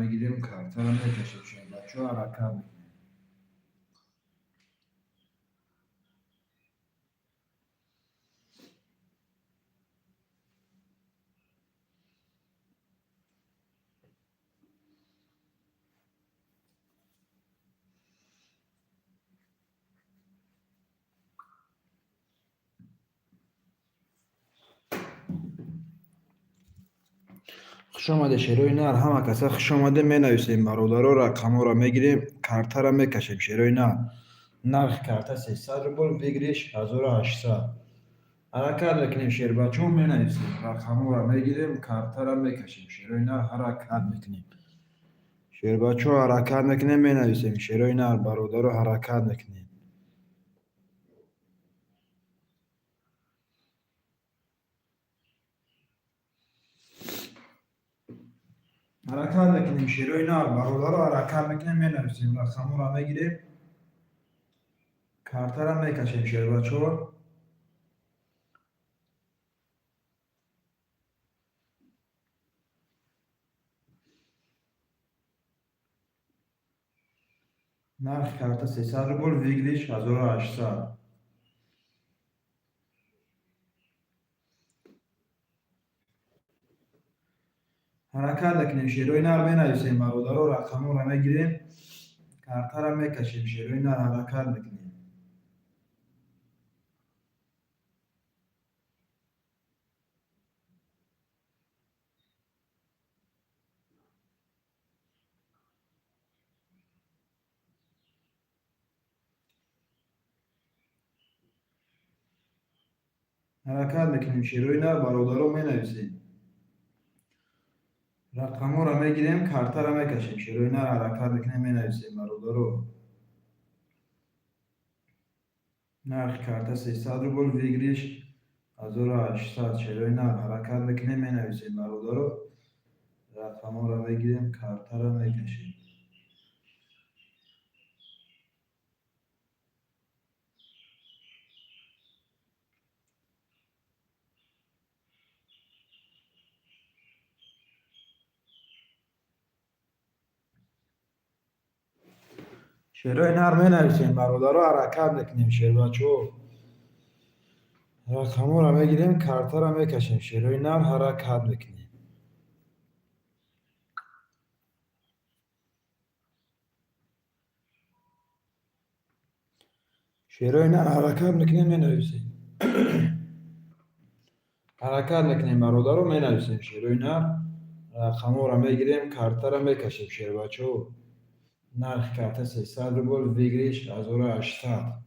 мегирем, картара мекашем, шербачаҳо, ҳаракат мекунем. Хушомаде, шерои нар, ҳама каса хушомаде. Менависем, бародаро, рақамҳоро мегирем, картара мекашем, шерои нар. Нархи карта 300 рубл, выигрыш 1800. Ҳаракат мекунем, шербачаҳо, менависем, рақамҳоро мегирем, картара мекашем, шерои нар, ҳаракат мекунем. Шербачаҳо, ҳаракат мекунем, менависем, шерои нар, бародаро, ҳаракат мекунем. Ҳаракат мекунем, шерои нар, бародаро, ҳаракат мекунем, менависем, рақамҳоро мегирем, картара мекашем, шербачаҳо. Нархи карта 300 рубл, выигрыш 1800. Ҳаракат мекунем, шерои нар, менависем, бародаро, рақамҳоро мегирем, картара мекашем, шерои нар, ҳаракат мекунем. Ҳаракат мекунем, шерои нар, бародаро, менависем, рақамҳоро мегирем, картара мекашем, шерои нар, ҳаракат мекунем, менависем, бародаро. Нархи карта 300 рубл, выигрыш 1800. Шерои нар, ҳаракат мекунем, менависем, бародаро, рақамҳоро мегирем, картара мекашем. Шерои нар, менависем, бародаро, ҳаракат мекунем, шербачаҳо, рақамҳоро мегирем, картара мекашем, шерои нар, ҳаракат мекунем. Шерои нар, ҳаракат мекунем, менависем, ҳаракат мекунем, бародаро, менависем, шерои нар, рақамҳоро мегирем, картара мекашем, шербачаҳо. Нархи карта 300 рубл, выигрыш 1800.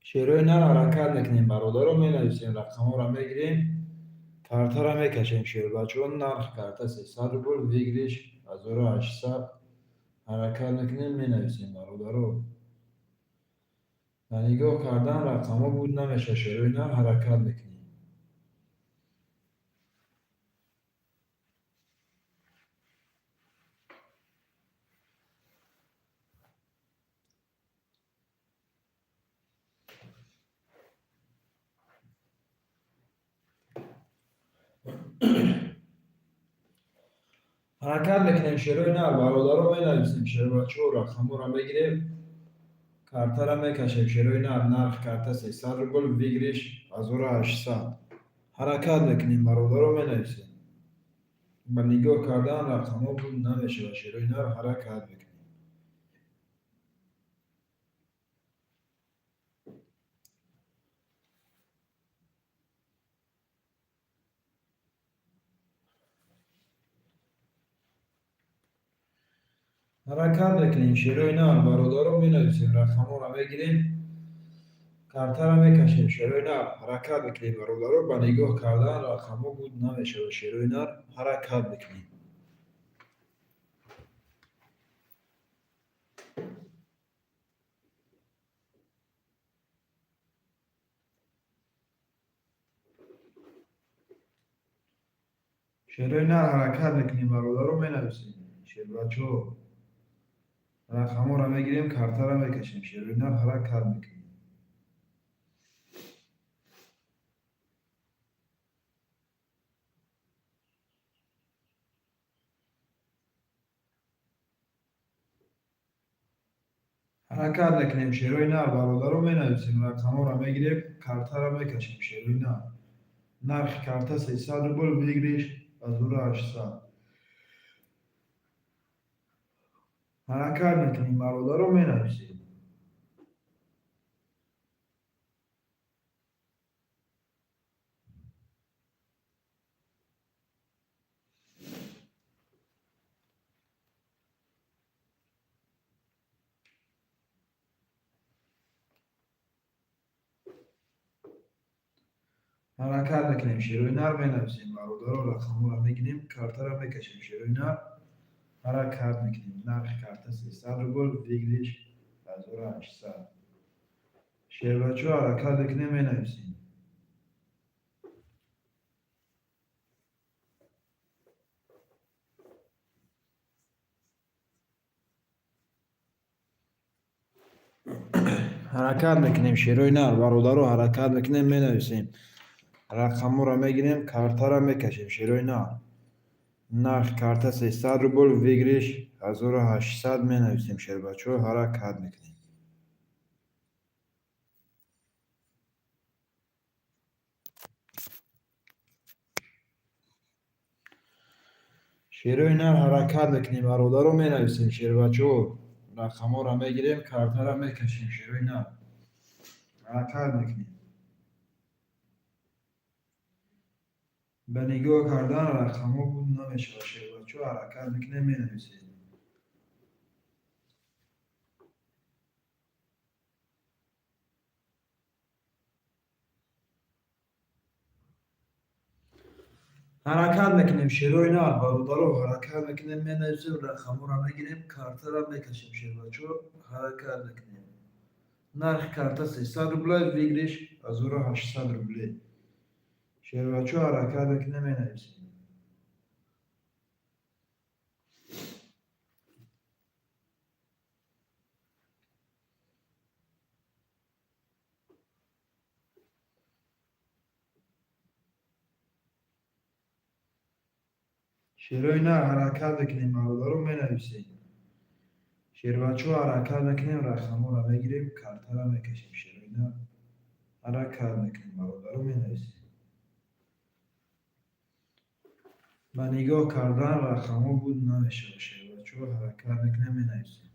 Шерои нар, ҳаракат мекунем, бародаро, менависем, рақамҳоро мегирем, картара мекашем, шербачаҳо. Нархи карта 300 рубл, выигрыш 1800. Ҳаракат мекунем, менависем, бародаро. Дар нигоҳ кардан рақамҳо буд намешавад, шерои нар, ҳаракат мекунем. Ҳаракат мекунем, шерои нар, бародаро, менависем, шербачаҳо, рақамҳоро мегирем, картара мекашем, шерои нар. Нархи карта 300 рубл, выигрыш 1800. Ҳаракат мекунем, бародаро, менависем. Ба нигоҳ кардан рақамҳо буд намешавад, шерои нар, ҳаракат мекунем. Ҳаракат мекунем, шерои нар, бародаро, менависем, рақамҳоро мегирем, картара мекашем, шерои нар, ҳаракат мекунем, бародаро. Ба нигоҳ кардан рақамҳо буд намешавад, шерои нар, ҳаракат мекунем. Шерои нар, ҳаракат мекунем, бародаро, менависем. Шербачо, рақамҳоро мегирем, картаро мекашем. Шерои нар, ҳаракат мекунем. Ҳаракат мекунем, шерои нар, бародаро, менависем, рақамҳоро мегирем, картаро мекашем, шерои нар. Нархи карта 300 рубл, выигрыш 1800. Ҳаракат мекунем, бародаро, менависем. Ҳаракат мекунем, шерои нар, менависем, бародаро, рақамҳоро мегирем, картаро мекашем, шерои нар. Ҳаракат мекунем. Нархи карта 300 рубл, выигрыш 1800. Шербачо, ҳаракат мекунем, менависем. Ҳаракат мекунем, шерои нар, бародаро, ҳаракат мекунем, менависем. Рақамҳоро мегирем, картаро мекашем, шерои нар. Нархи карта 300 рубл, выигрыш 1800, менависем, шербачо, ҳаракат мекунем. Шерои нар, ҳаракат мекунем, бародаро, менависем, шербачо, рақамҳоро мегирем, картаро мекашем, шерои нар. Ҳаракат мекунем. Ба нигоҳ кардан рақамҳо буд намешавад, шербачо, ҳаракат мекунем, менависем. Ҳаракат мекунем, шерои нар, бародаро, ҳаракат мекунем, менависем, рақамҳоро мегирем, картаро мекашем, шербачо, ҳаракат мекунем. Нархи карта 300 рубля, выигрыш 1800 рублей. Шербачо, ҳаракат мекунем, менависем. Шерои нар, ҳаракат мекунем, бародаро, менависем. Шербачо, ҳаракат мекунем, рақамҳоро мегирем, картаро мекашем, шерои нар. Ҳаракат мекунем, бародаро, менависем. Ба нигоҳ кардан рақамҳо буд намешавад, шербачо, ҳаракат мекунем, менависем.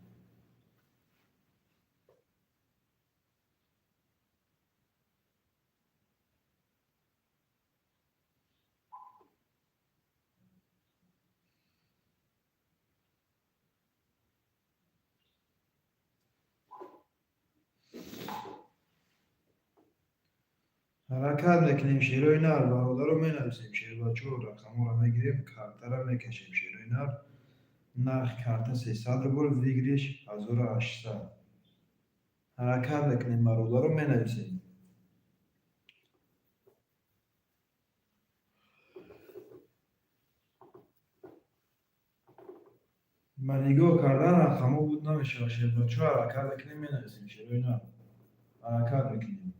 Ҳаракат мекунем, шерои нар, бародаро, менависем, шербачо, рақамҳоро мегирем, картаро мекашем, шерои нар. Нархи карта 300 рубл, выигрыш 1800. Ҳаракат мекунем, бародаро, менависем. Ба нигоҳ кардан рақамҳо буд намешавад, шербачо, ҳаракат мекунем, менависем, шерои нар. Ҳаракат мекунем.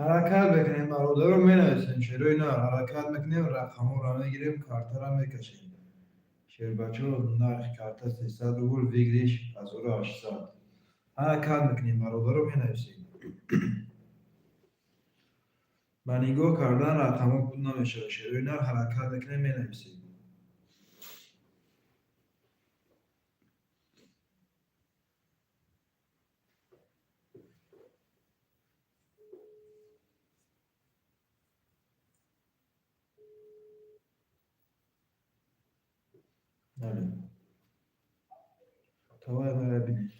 Ҳаракат мекунем, бародаро, менависем, шерои нар. Ҳаракат мекунем, рақамҳоро мегирем, картаро мекашем. Шербачо, нархи карта 300 рубл, выигрыш 1800. Ҳаракат мекунем, бародаро, менависем. Ба нигоҳ кардан рақамҳо буд намешавад, шерои нар. Ҳаракат мекунем, менависем. Бале. Тавай мара бинед.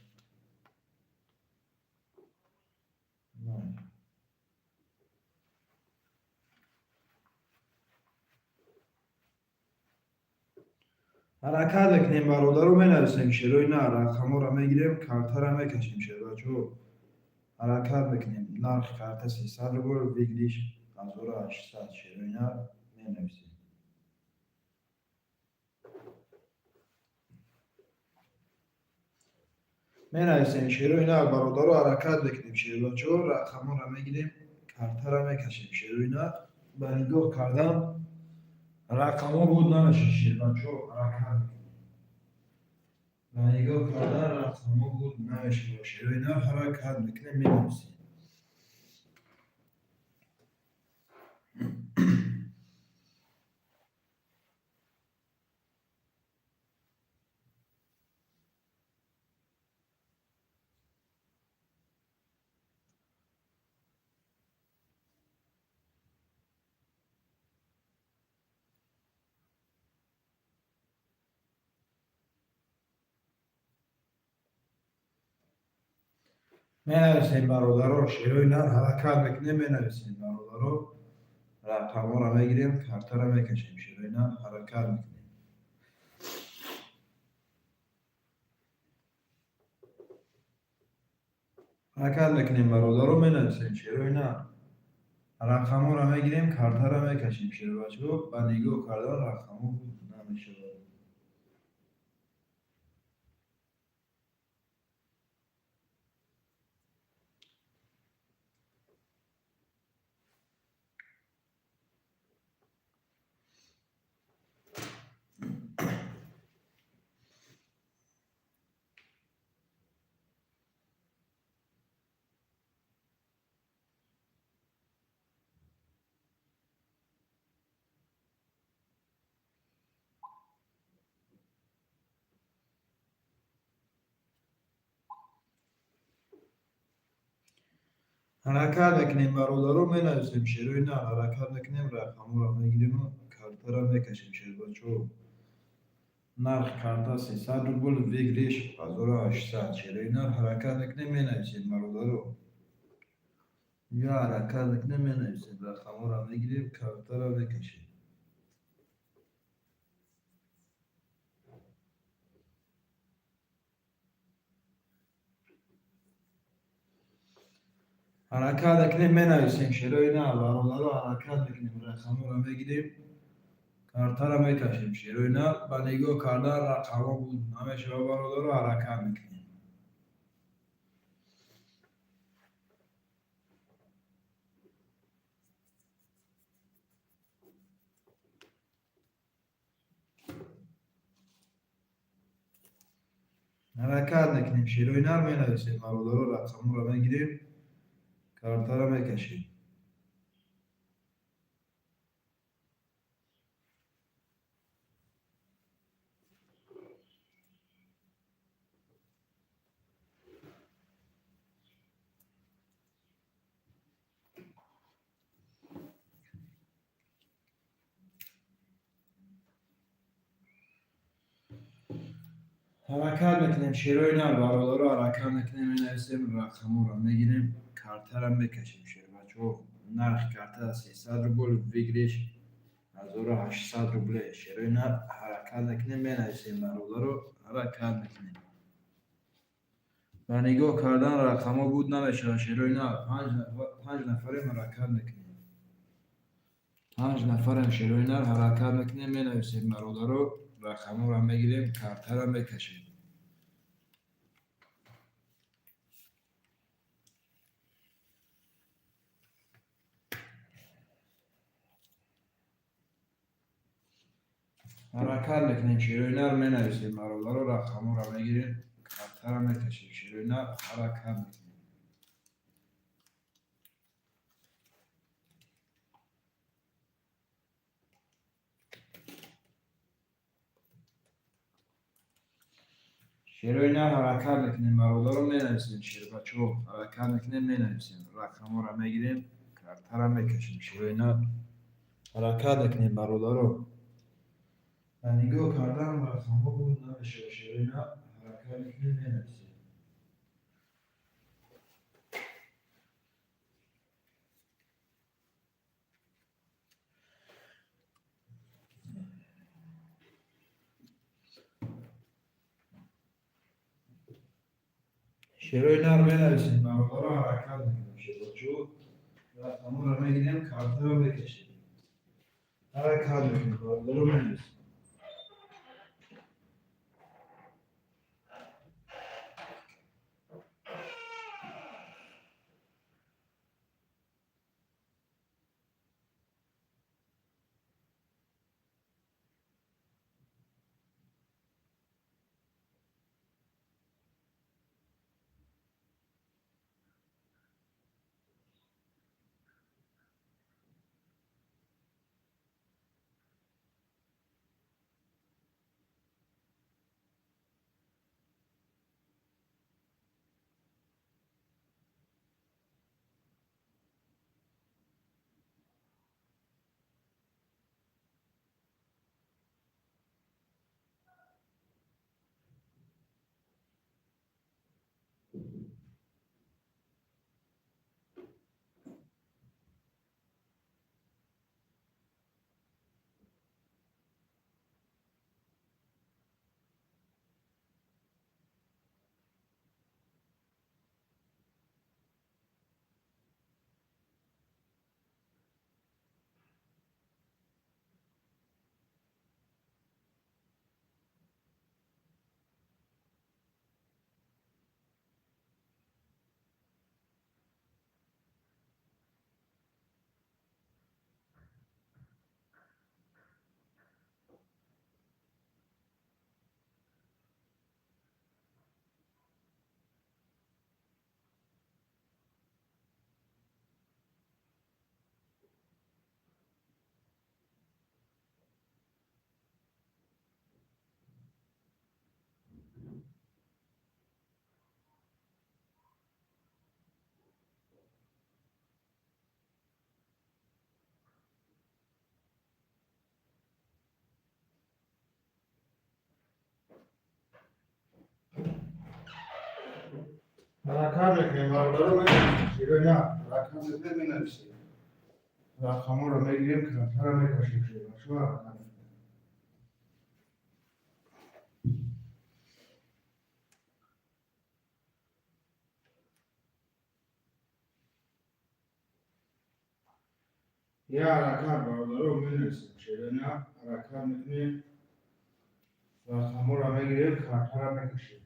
Ҳаракат мекунем, бародаро, менависем, шерои нар, рақамҳоро мегирем, картара мекашем, шербачаҳо. Ҳаракат мекунем. Нархи карта 300 рубл, выигрыш 1800, шерои нар, менависем. Менависем, шерои нар, бародаро, ҳаракат мекунем, шербачаҳо, рақамҳоро мегирем, картара мекашем, шерои нар. Ба нигоҳ кардан рақамҳо буд намешавад, шербачаҳо, ҳаракат мекунем. Ба нигоҳ кардан рақамҳо буд намешавад, шерои нар, ҳаракат мекунем, менависем. Менависем, бародаро, шерои нар, ҳаракат мекунем, менависем, бародаро, рақамҳоро мегирем, картара мекашем, шерои нар, ҳаракат мекунем. Ҳаракат мекунем, бародаро, менависем, шерои нар. Рақамҳоро мегирем, картара мекашем, шербачаҳо, ба нигоҳ кардан рақамҳо буд намешавад. Ҳаракат мекунем, бародаро, менависем, шерои нар, ҳаракат мекунем, рақамҳоро мегириму картара мекашем, шербачаҳо. Нархи карта 300 рубл, выигрыш 1800, шерои нар, ҳаракат мекунем, менависем, бародаро. Я ҳаракат мекунем, менависем, рақамҳоро мегирем, картара мекашем. Ҳаракат мекунем, менависем, шерои нар, бародаро, ҳаракат мекунем, рақамҳоро мегирем, картара мекашем, шерои нар, ба нигоҳ кардан рақамҳо буд намешавад, бародаро, ҳаракат мекунем. Ҳаракат мекунем, шерои нар, менависем, бародаро, рақамҳоро мегирем, картара мекашем. Ҳаракат мекунем, шерои нар, бародаро, ҳаракат мекунем, менависем, рақамҳоро мегирем, картара мекашем, шербачаҳо. Нархи карта 300 рубл, выигрыш 1800 рубле, шерои нар, ҳаракат мекунем, менависем, бародаро, ҳаракат мекунем. Ба нигоҳ кардан рақамҳо буд намешавад, шерои нар, панҷ нафарем, ҳаракат мекунем. Панҷ нафарем, шерои нар, ҳаракат мекунем, менависем, бародаро, рақамҳоро мегирем, картара мекашем. Ҳаракат мекунем, шерои нар, менависем, бародаро, рақамҳоро мегирем, картара мекашем, шерои нар, ҳаракат мекунем. Шерои нар, ҳаракат мекунем, бародаро, менависем, шербачаҳо, ҳаракат мекунем, менависем, рақамҳоро мегирем, картара мекашем, шерои нар, ҳаракат мекунем, бародаро. Ба нигоҳ кардан рақамҳо буд намешавад, шерои нар, ҳаракат мекунем, менависем. Шерои нар менависем, бародаро, ҳаракат мекунем. Шербачо, рақаморо мегирем, картаро мекашем. Ҳаракат мекунем, бародаро, менависем. Ҳаракат мекунем, бародаро, менависем. Шерои нар ҳаракат мекунем, менависем. Рақаморо мегирем, картаро мекашем. Шербачо, ҳаракат мекунем. Я ҳаракат, бародаро, менависем. Шерои нар ҳаракат мекунем, рақаморо мегирем, картаро мекашем.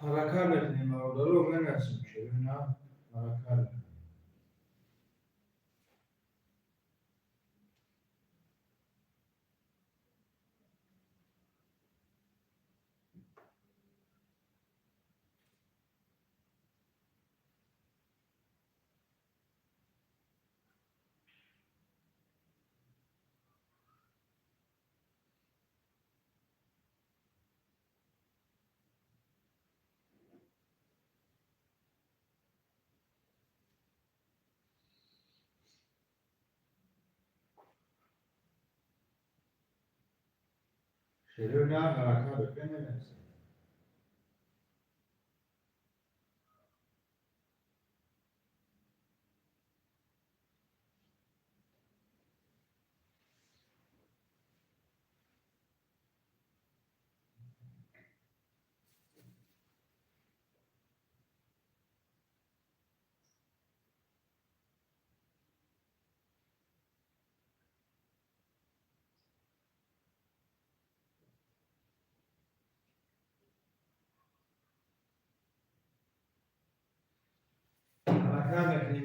Ҳаракат мекунем, бародаро, менависем. Шерои нар ҳаракат мекунем. Шерои нар ҳаракат мекунем, менависем.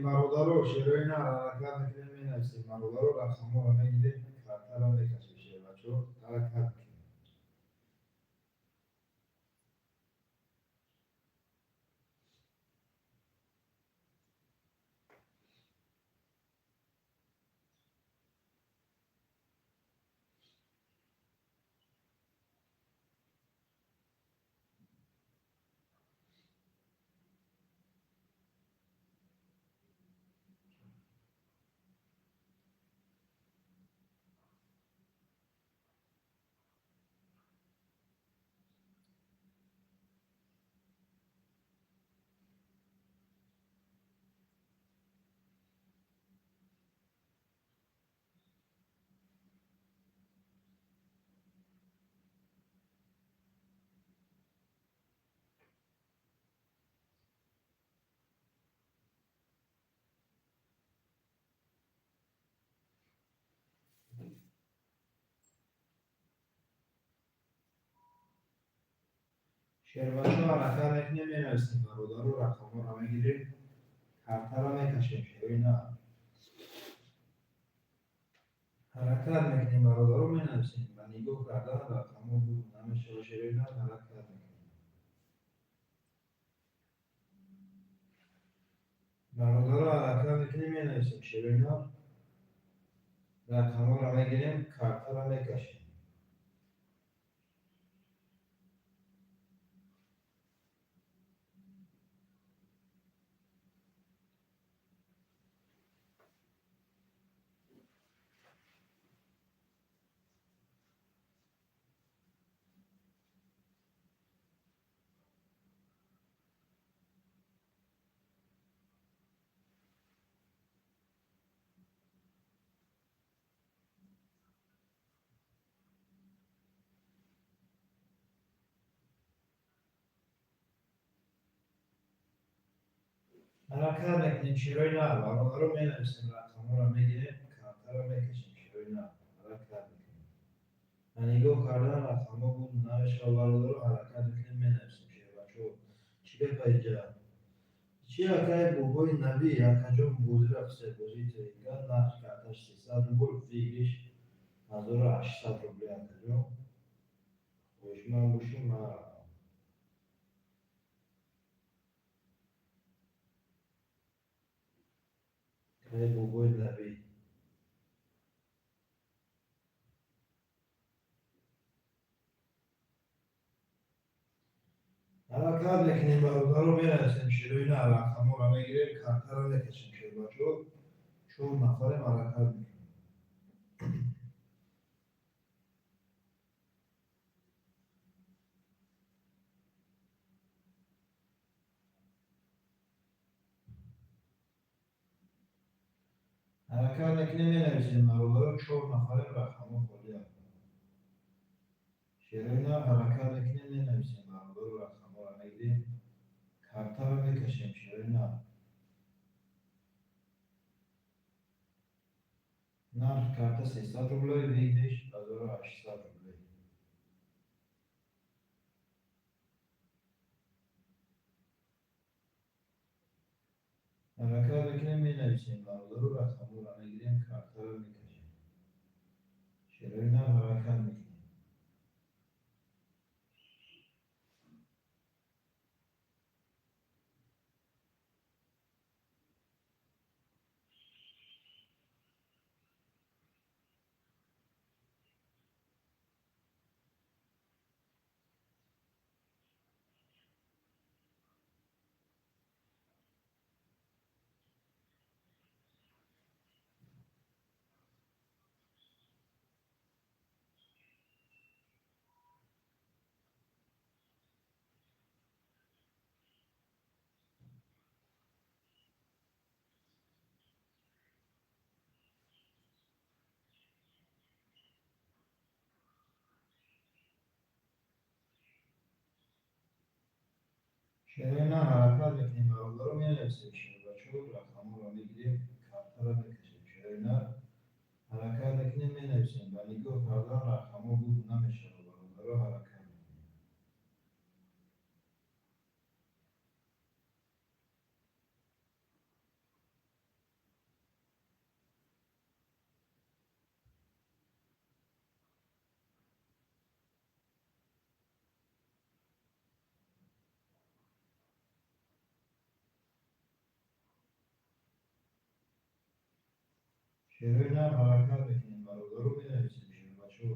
Бародаро, шерои нар, ҳаракат мекунем, менависем. Бародаро, рақамҳоро мегирем, картаро мекашем. Шербачо, ҳаракат мекунем. Шербачо, ҳаракат мекунем, менависем. Бародаро, рақамҳоро мегирем, картаро мекашем. Шерои нар, ҳаракат мекунем. Бародаро, менависем. Ба нигоҳ кардан рақамҳо буд намешава. Шерои нар, ҳаракат мекунем. Бародаро, ҳаракат мекунем, менависем. Шерои нар, рақамҳоро мегирем, картаро мекашем. Ҳаракат мекунем, шерои нар. Бародаро, менависем, рақамҳоро мегирем, картаро мекашем. Шерои нар, ҳаракат мекунем. Ба нигоҳ кардан рақамҳо буд намешава. Бародаро, ҳаракат мекунем, менависем. Шербачо, чӣ гапа иҷа? Чи, акай Бобои Набӣ? Акаҷон, бозиро қиса, бозии тренинга, нархи карташ 300 рубл, выигрыш 1800 рубли. Акаҷон, хоҳишманд бошӣ, ман акай Бобои Набӣ. Ҳаракат мекунем, бародаро, менависем. Шерои нар, рақамҳоро мегирем, картаро мекашем. Шербачо, чор нафарем, ҳаракат мекунем. Ҳаракат мекунем, менависем. Бародаро, чор нафарем, рақамҳо холианд. Шерои нар, ҳаракат мекунем, менависем. Бародаро, рақамҳоро мегирем, картаро мекашем. Шерои нар, нархи карта 300 рублей, выигрыш 1800 рублей. Ҳаракат мекунем, менависем. Бародаро, рақамҳоро мегирем, картаро мекашем. Шерои нар, ҳаракат мекунем. Шерои нар, ҳаракат мекунем. Бародаро, менависем. Шербачо, рақамҳоро мегирем, картаро мекашем. Шерои нар, ҳаракат мекунем, менависем. Ба нигоҳ кардан рақамҳо буд намешава. Бародаро, ҳаракат мекунем. Шерои нар ҳаракат мекунем, бародаро, менависем, шербачо.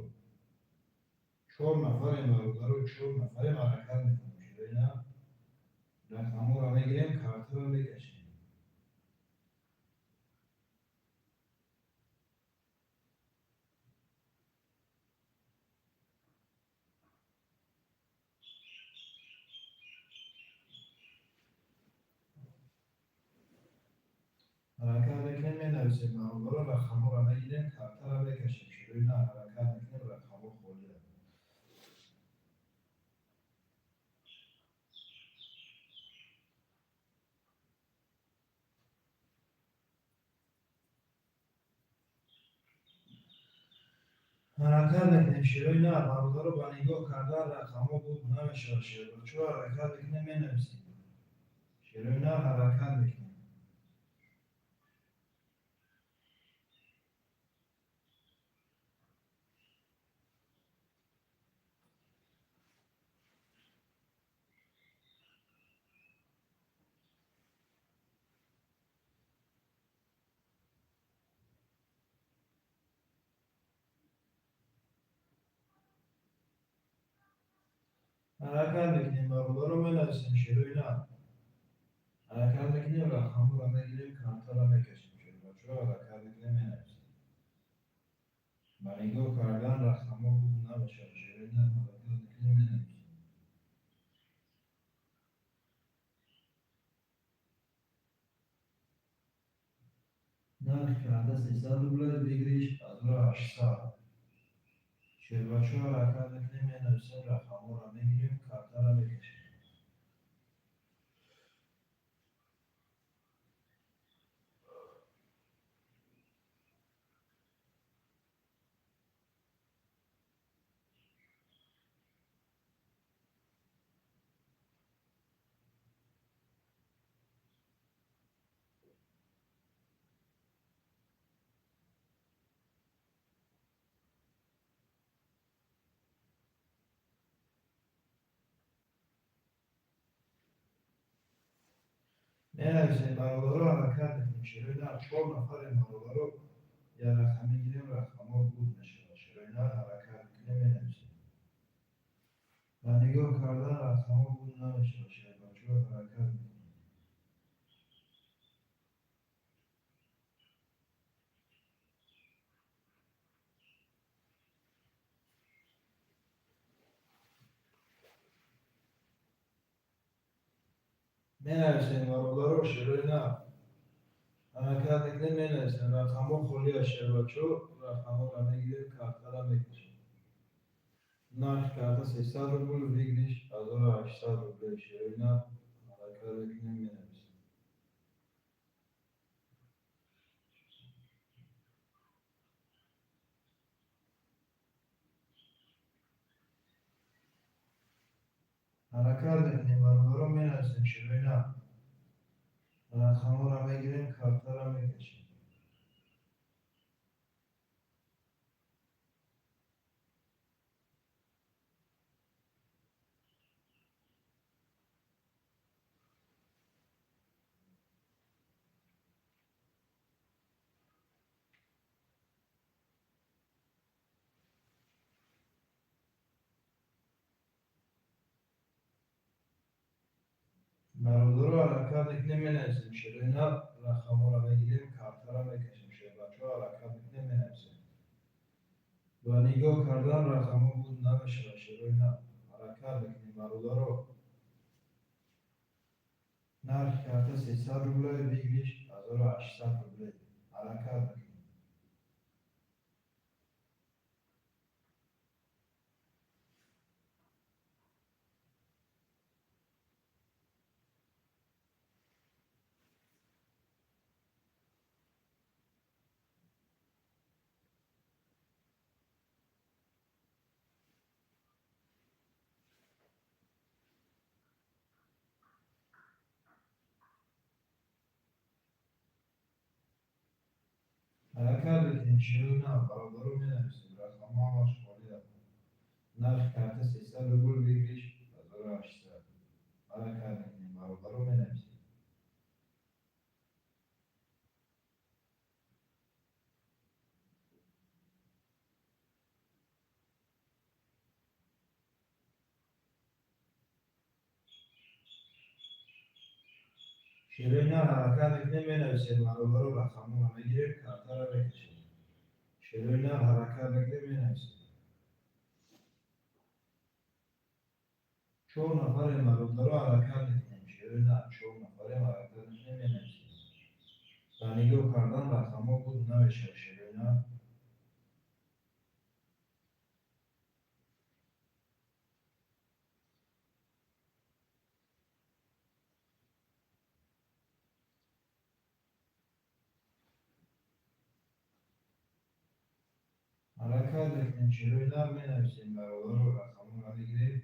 Чор нафарем, бародаро, чор нафарем, ҳаракат мекунем. Шерои нар рақамҳоро мегирем, картаро мекашем. Ҳаракат мекунем, менависем, бародаро, рақамҳоро мегирем, картаро мекашем. Шерои нар ҳаракат мекунем, рақамҳо холианд. Ҳаракат мекунем, шерои нар, бародаро, ба нигоҳ кардан рақамҳо буд намешавад, шербачо, ҳаракат мекунем, менависем. Шерои нар ҳаракат мекунем. Ҳаракат мекунем, бародаро, менависем, шерои нар. Ҳаракат мекунем, рақамҳоро мегирем, картаро мекашем. Шербачо, ҳаракат мекунем, менависем. Ба нигоҳ кардан рақамҳо буд намешавад. Шерои нар ҳаракат мекунем, менависем. Нархи карта 300 рубля, выигрыш 1800. Шербачо, ҳаракат мекунем, менависем, рақамҳоро мегирем, картаро мекашем. Менависем, бародаро, ҳаракат мекунем. Шерои нар чор нафарем, бародаро, як рақам мегирем, рақамҳо буд мешавад. Шерои нар ҳаракат мекунем, менависем. Ба нигоҳ кардан рақамҳо буд намешавад. Шербачо, ҳаракат мекунем. Менависем, бародаро, шерои нар. Ҳаракат мекунем, менависем. Рақамҳо холиаст, шербачо, рақамҳоро мегирем, картаро мекашем. Нархи карта 300 рубл, выигрыш 1800 рублей. Шерои нар ҳаракат мекунем, менависем. Ҳаракат мекунем, бародаро, менависем, шерои нар. Рақамҳоро мегирем, картаро мекашем. Бародаро, ҳаракат мекунем, менависем. Шерои нар рақамҳоро мегирем, картаро мекашем. Шербачо, ҳаракат мекунем, менависем. Ба нигоҳ кардан рақамҳо буд намешавад. Шерои нар ҳаракат мекунем, бародаро. Нархи карта 300 рубля, выигрыш 1800 рублей. Ҳаракат мекунем. Ҳаракат мекунем, шерои нар, бародаро, менависем. Рақамҳо ҳамаш холианд. Нархи карта 300 рубл, выигрыш 1800. Ҳаракат мекунем, бародаро, менависем. Шерои нар, ҳаракат мекунем, менависем, бародаро, рақамҳоро мегирем, картаро мекашем. Шерои нар, ҳаракат мекунем, менависем. Чор нафарем, бародаро, ҳаракат мекунем. Шерои нар, чор нафарем, ҳаракат мекунем, менависем. Ба нигоҳ кардан рақамҳо буд намешавад, шерои нар. Ҳаракат мекунем, шерои нар, менависем, бародаро, рақамҳоро мегирем,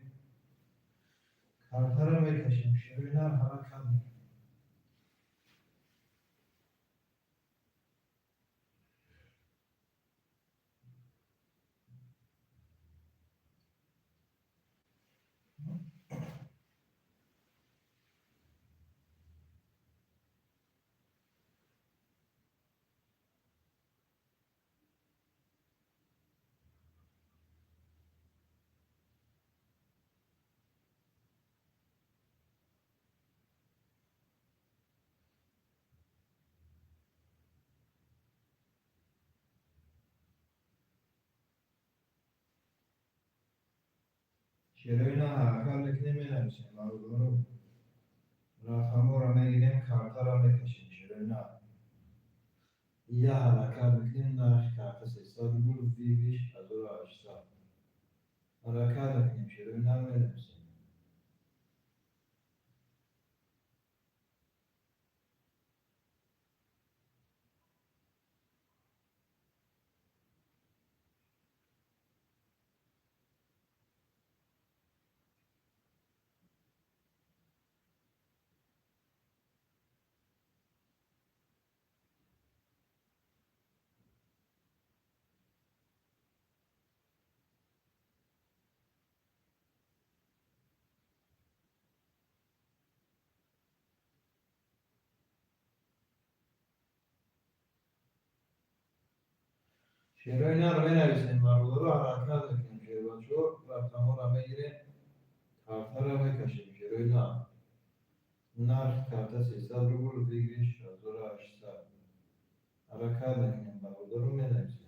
картаро мекашем. Шерои нар, ҳаракат мекунем. Шерои нар, ҳаракат мекунем, менависем, бародаро, рақамҳоро мегирем, картаро мекашем. Шерои нар, я ҳаракат мекунем. Нархи карта 300 рубл, выигрыш 1800. Ҳаракат мекунем, шерои нар, менависем. Шерои нар, менависем, бародаро, ҳаракат мекунем. Шербачо, рақамҳоро мегирем, картаро мекашем. Шерои нар, нархи карта 300 рубл, выигрыш 1800. Ҳаракат мекунем, бародаро, менависем.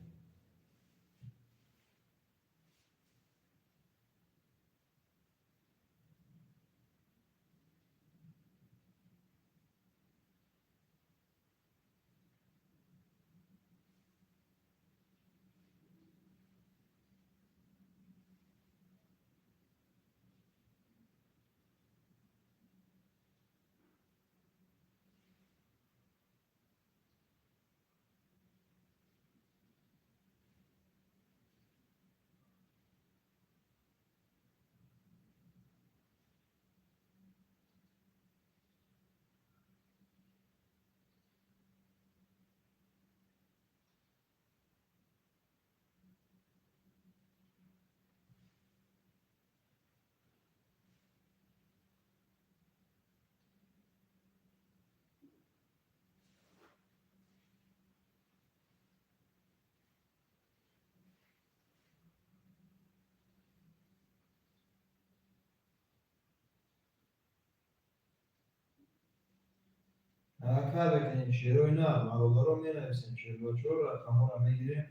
Ҳаракат мекунем, шерои нар, бародаро, менависем. Шербачо, рақамҳоро мегирем,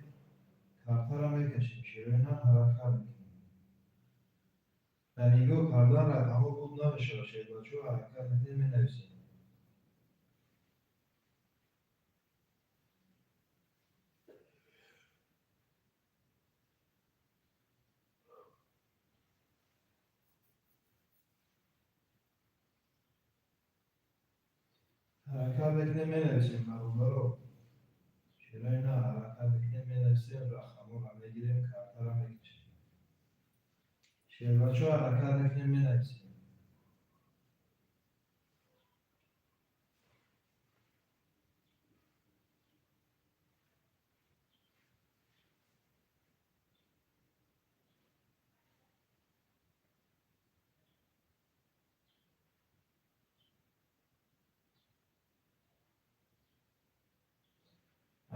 картаро мекашем. Шерои нар, ҳаракат мекунем. Дар нигоҳ кардан рақамҳо буд намешавад. Шербачо, ҳаракат мекунем, менависем. Ҳаракат мекунем, менависем, бародаро. Шерои нар, ҳаракат мекунем, менависем, рақамҳоро мегирем, картаро мекашем. Шербачо, ҳаракат мекунем, менависем.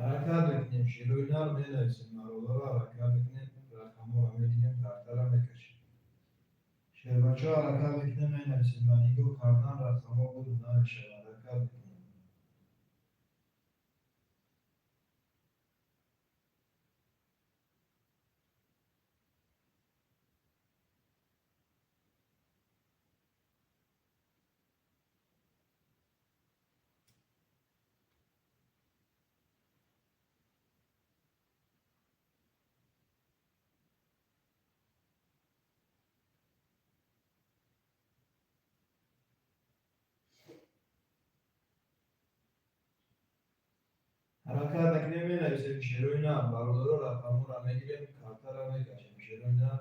Ҳаракат мекунем, шерои нар, менависем, бародаро, ҳаракат мекунем, рақамҳоро мегирем, картаро мекашем. Шербачо, ҳаракат мекунем, менависем. Ба нигоҳ кардан рақамҳо буд намешавад. Ҳаракат мекунем. Шерои нар, бародаро, рақамҳоро мегирем, картаро мекашем. Шерои нар,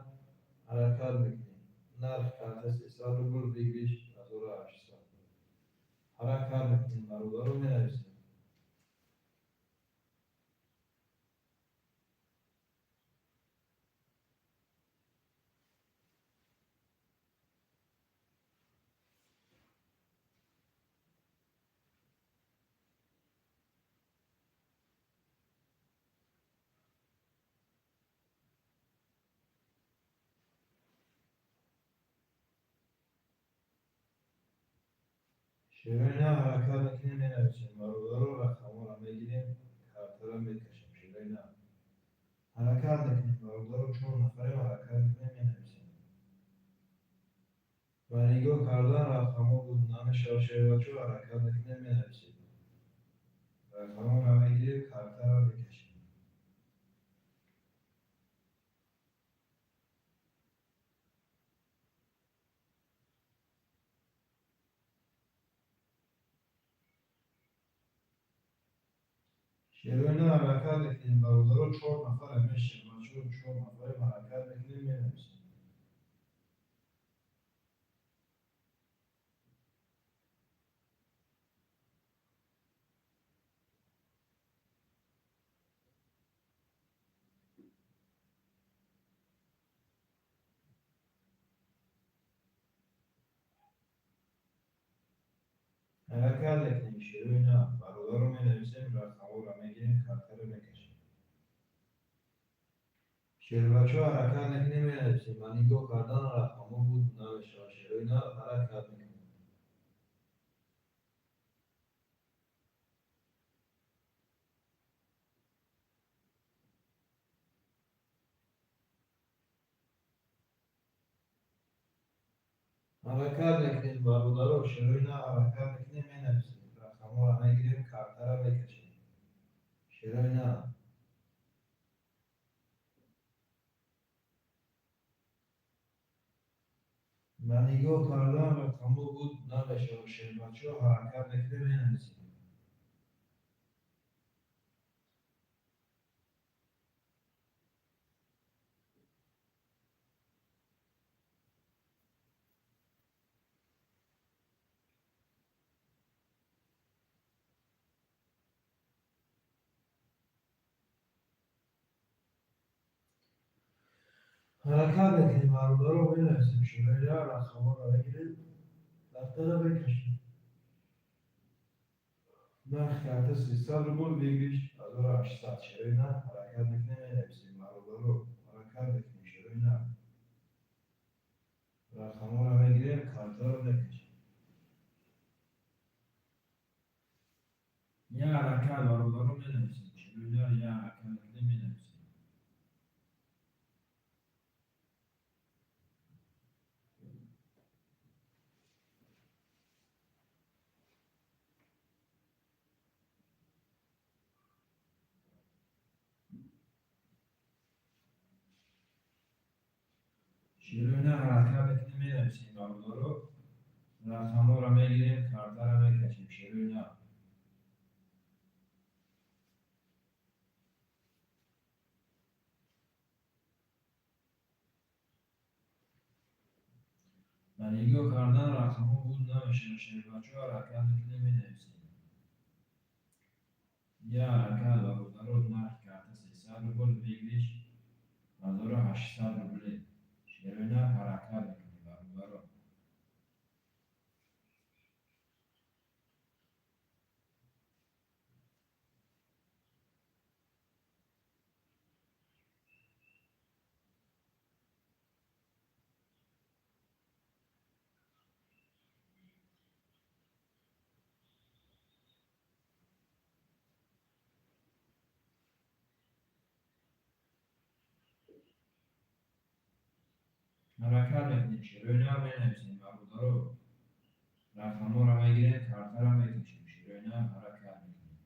ҳаракат мекунем. Нархи карта 300 рубл, выигрыш 1800. Ҳаракат мекунем, бародаро, менависем. Шерои нар, ҳаракат мекунем, менависем. Бародаро, рақамҳоро мегирем, картаро мекашем. Шерои нар, ҳаракат мекунем, бародаро, чор нафарем, ҳаракат мекунем, менависем. Ба нигоҳ кардан рақамҳо буд намешавад, шербачо, ҳаракат мекунем, менависем. Рақамҳоро мегирем, картаро мекашем. Шерои нар, ҳаракат мекунем, бародаро, чор нафарем, шербачо, чор нафарем, ҳаракат мекунем, менависем. Ҳаракат мекунем, шерои нар, бародаро, менависем, рақамҳоро мегирем, картаро мекашем. Шербачо, ҳаракат мекунем, менависем. Ба нигоҳ кардан рақамҳо буд намешавад. Шерои нар, ҳаракат мекунем. Ҳаракат мекунем, бародаро, шерои нар, ҳаракат мекунем, менависем. Рақамҳоро мегирем, картаро мекашем. Шерои нар. Ба нигоҳ кардан рақамҳо буд намешавад. Шербачо, ҳаракат мекунем, менависем. Ҳаракат мекунем, бародаро, менависем. Шерои нар, рақамҳоро мегирем, картаро мекашем. Нархи карта 300 рубл, выигрыш 1800. Шерои нар, ҳаракат мекунем, менависем. Бародаро, ҳаракат мекунем, шерои нар. Рақамҳоро мегирем, картаро мекашем. Я ҳаракат, бародаро, менависем. Шерои нар, я ҳаракат мекунем, менависем. Шерои нар, ҳаракат мекунем, менависем, бародаро. Рақамҳоро мегирем, картаро мекашем. Шерои нар. Ба нигоҳ кардан рақамҳо буд намешавад. Шербачо, ҳаракат мекунем, менависем. Я ҳаракат, бародаро, нархи карта 300 рубл, выигрыш 1800 рубле. Шерои нар, ҳаракат мекунем, бародаро. Ҳаракат мекунем, шерои нар, менависем, бародаро. Рақамҳоро мегирем, картаро мекашем. Шерои нар, ҳаракат мекунем.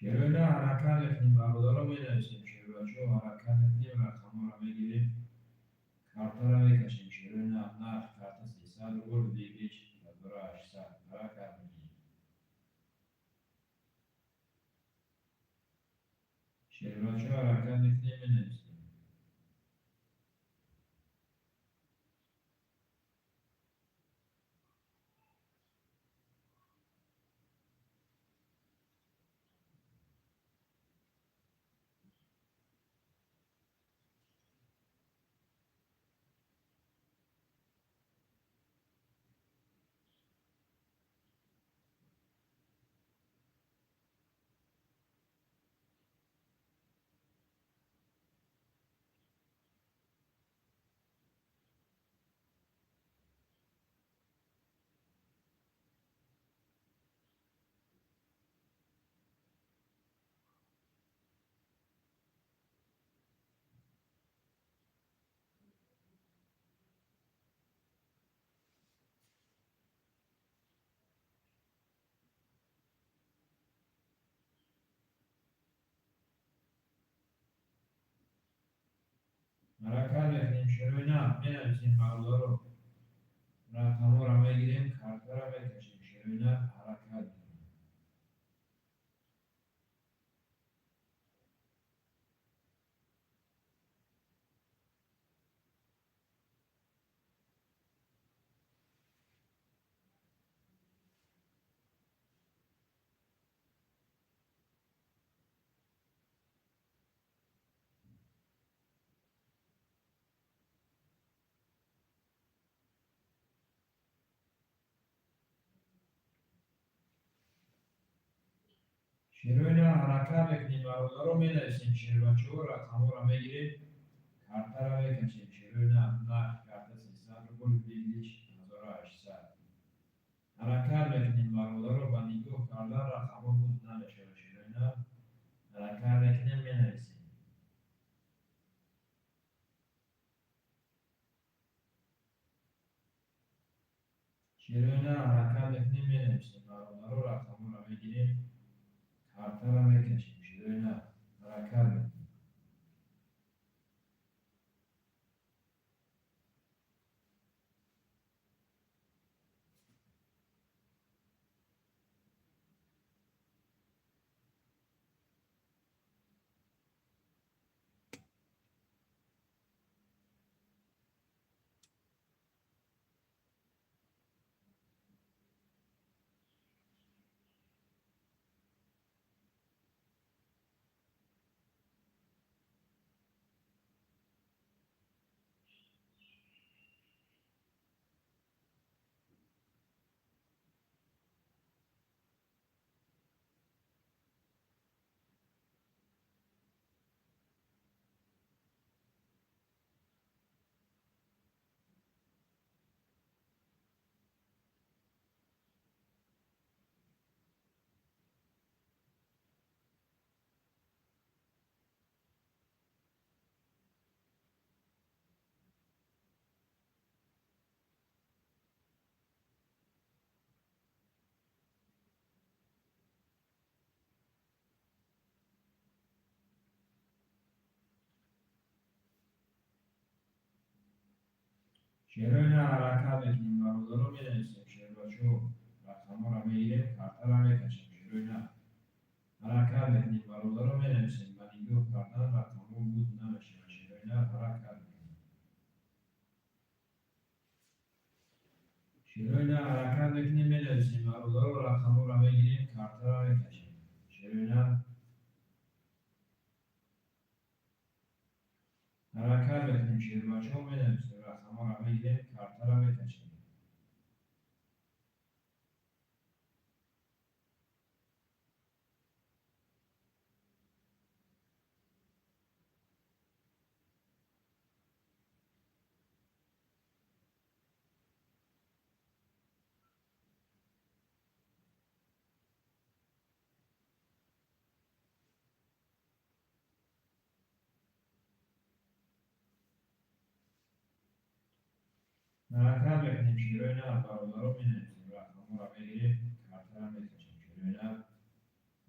Шерои нар, ҳаракат мекунем, бародаро, менависем. Шербачаҳо, ҳаракат мекунем, рақамҳоро мегирем, картаро мекашем. Шерои нар, нархи карта 300 рубл, выигрыш 1800. Ҳаракат мекунем. Шербачаҳо, ҳаракат мекунем, менависем. Ҳаракат мекунем, шерои нар, менависем, бародаро, рақамҳоро мегирем, картаро мекашем. Шерои нар, ҳаракат мекунем. Шерои нар, ҳаракат мекунем, бародаро, менависем. Шербачаҳо, рақамҳоро мегирем, картаро мекашем. Шерои нар, нархи карта 300 рубл, выигрыш 1800. Ҳаракат мекунем, бародаро, ба нигоҳ кардан рақамҳо буд намешавад. Шерои нар, ҳаракат мекунем, менависем. Шерои нар, ҳаракат мекунем, менависем, бародаро, рақамҳоро мегирем, картаро мекашем. Шерои нар, ҳаракат мекунем. Шерои нар, ҳаракат мекунем, бародаро, менависем. Шербачаҳо, рақамҳоро мегирем, картаро мекашем. Шерои нар, ҳаракат мекунем, бародаро, менависем. Ба нигоҳ кардан рақамҳо буд намешавад. Шерои нар, ҳаракат мекунем. Шерои нар, ҳаракат мекунем, менависем, бародаро, рақамҳоро мегирем, картаро мекашем. Шерои нар, ҳаракат мекунем. Шербачаҳо, менависем, рақамҳоро мегирем, картаро мекашем. Ҳаракат мекунем, шерои нар, бародаро, менависем, рақамҳоро мегирем, картаро мекашем. Шерои нар,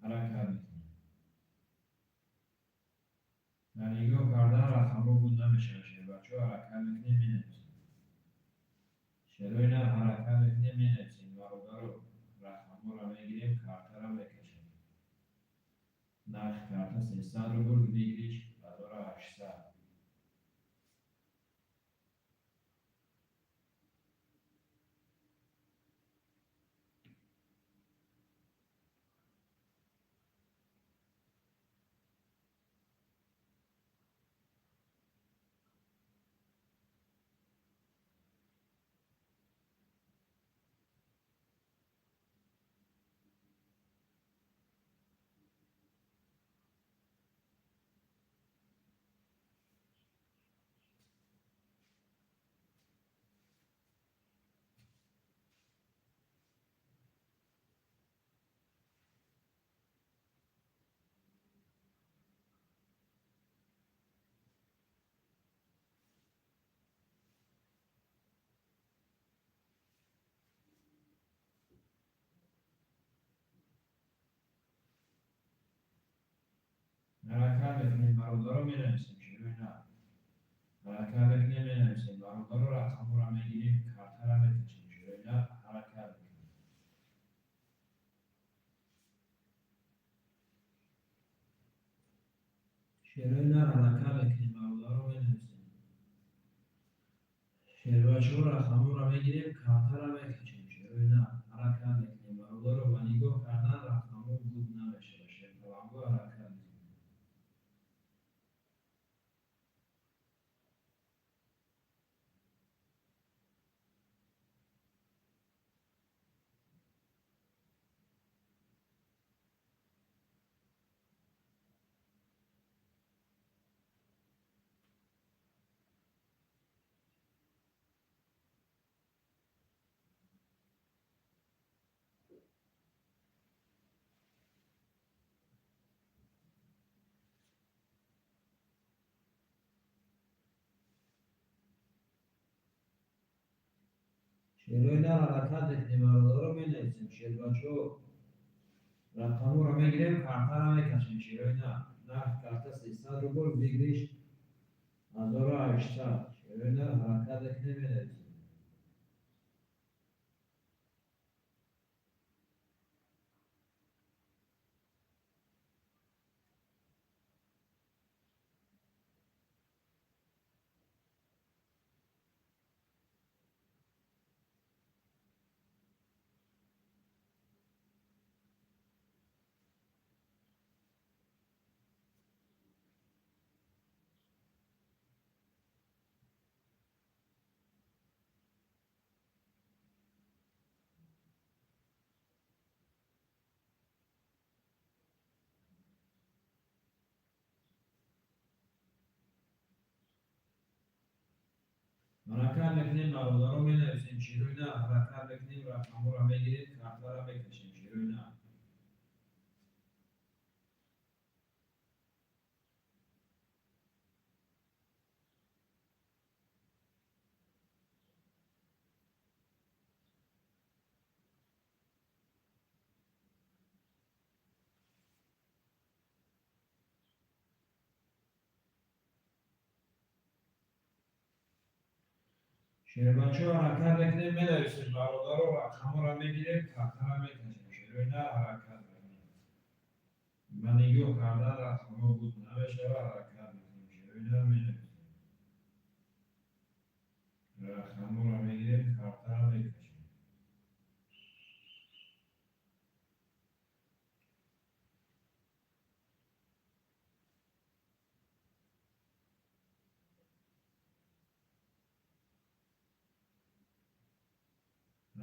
ҳаракат мекунем. мегирем, картара мекашем. Нархи карта 300 рубл, выигрыш 1800. Ҳаракат мекунем, бародаро, менависем, шерои нар. Ҳаракат мекунем, менависем, бародаро, рақамҳоро мегирем, картара мекашем, шерои нар, ҳаракат мекунем. Шерои нар, ҳаракат мекунем, бародаро, менависем. Шербачаҳо, рақамҳоро мегирем, картара мекашем, шерои нар, ҳаракат мекунем, бародаро, ба нигоҳ кардан рақамҳо буд намешавад, шерпаланго, ҳаракат мекунем. Шерои нар, ҳаракат мекунем, бародаро, менависем, шербачаҳо, рақамҳоро мегирем, картара мекашем, шерои нар. Нархи карта 300 рубл, выигрыш 1800. Шерои нар, ҳаракат мекунем, менависем. Ҳаракат мекунем, бародаро, менависем, шерои нар, ҳаракат мекунем, рақамҳоро мегирем, картара мекашем, шерои нар. Шербачаҳо, ҳаракат мекунем, менависем, бародаро, рақамҳоро мегирем, картара мекашем, шерои нар, ҳаракат мекунем. Ба нигоҳ кардан рақамҳо буд намешавад, ҳаракат мекунем, шерои нар, менависем. Рақамҳоро мегирем, картара мекашем.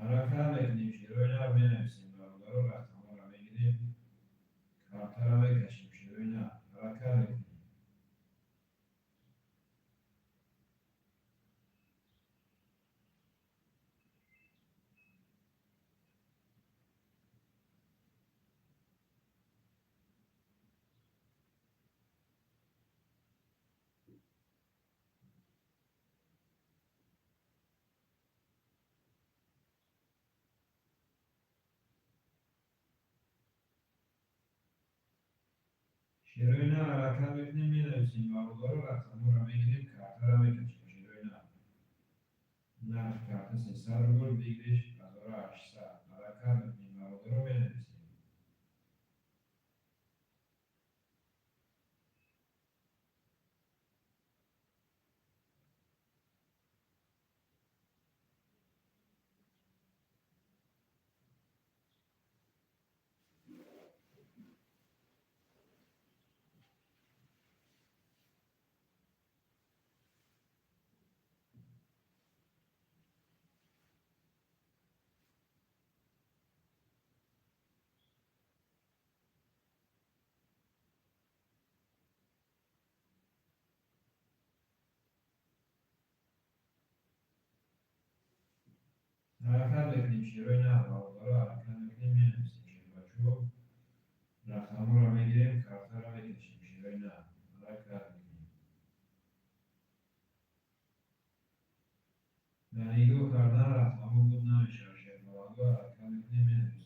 Ҳаракат мекунем, шерои нар, менависем, бародаро, рақамҳоро мегирем, картара мекашем, шерои нар, ҳаракат мекунем. Шерои нар, ҳаракат мекунем, менависем, бародаро, рақамҳоро мегирем, картара мекашем, шерои нар. Нархи карта 300 рубл, выигрыш 1800. Ҳаракат мекунем, бародаро, менависем. Мекунем, шерои нар, бародаро, ҳаракат мекунем, менависем, шербачаҳо. Рақамҳоро мегирем, картаро мекашем, шерои нар. Ҳаракат мекунем. Дар нигоҳ кардан рақамҳо буд намешавад, шербаландо, ҳаракат мекунем, менависем.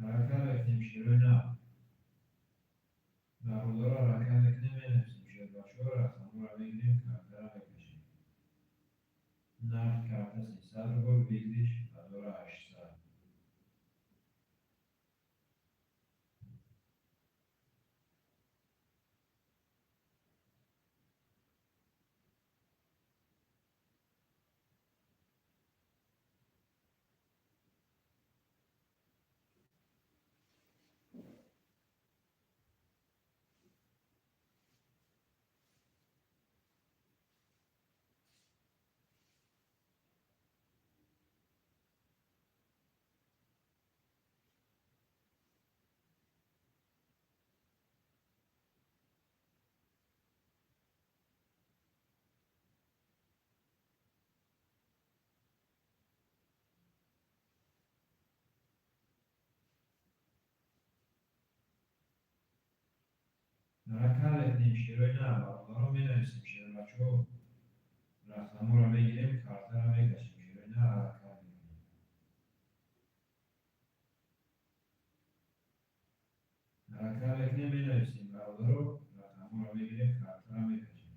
Ҳаракат мекунем, шерои нар. Бародаро, ҳаракат мекунем, менависем, шербачаҳо, рақамҳоро мегирем, картаро мекашем. Нархи карта 300 рубл, выигрыш 1800. Ҳаракат мекунем, шерои нар, бародаро, менависем, шербачаҳо. Рақамҳоро мегирем, картаро мекашем, шерои нар, ҳаракат мекунем. Ҳаракат мекунем, менависем, бародаро, рақамҳоро мегирем, картаро мекашем.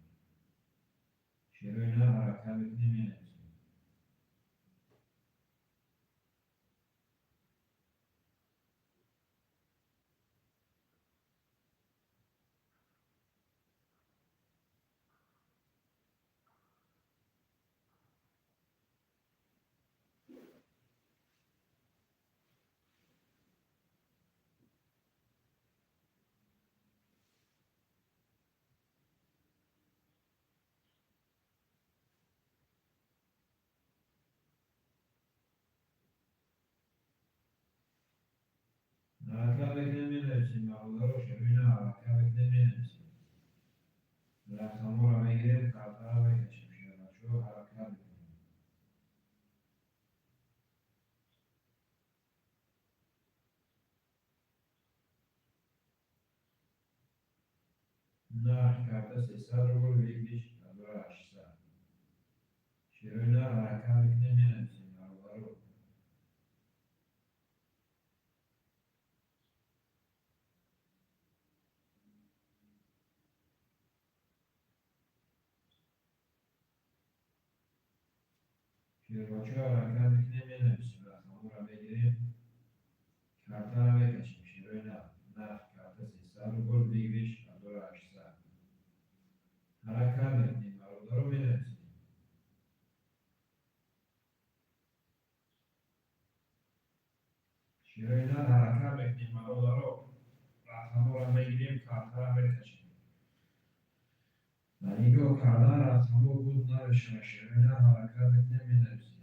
Шерои нар, ҳаракат мекунем, менависем. Ҳаракат мекунем, менависем, бародаро, шерои нар, ҳаракат мекунем, менависем. Рақамҳоро мегирем, картаро мекашем, шербачаҳо, ҳаракат мекунем. Нархи карта 300 рубл, выигрыш 1800. Шерои нар, ҳаракат мекунем, менависем, бародаро. Шербачаҳо, ҳаракат мекунем, менависем, рақамҳоро мегирем, картаро мекашем, шерои нар. Нархи карта 300 рубл, выигрыш 1800. Ҳаракат мекунем, бародаро, менависем. Шерои нар, ҳаракат мекунем, бародаро, рақамҳоро мегирем, картаро мекашем. Дар нигоҳ кардан рақамҳо буд намешавад, шерои нар, ҳаракат мекунем, менависем.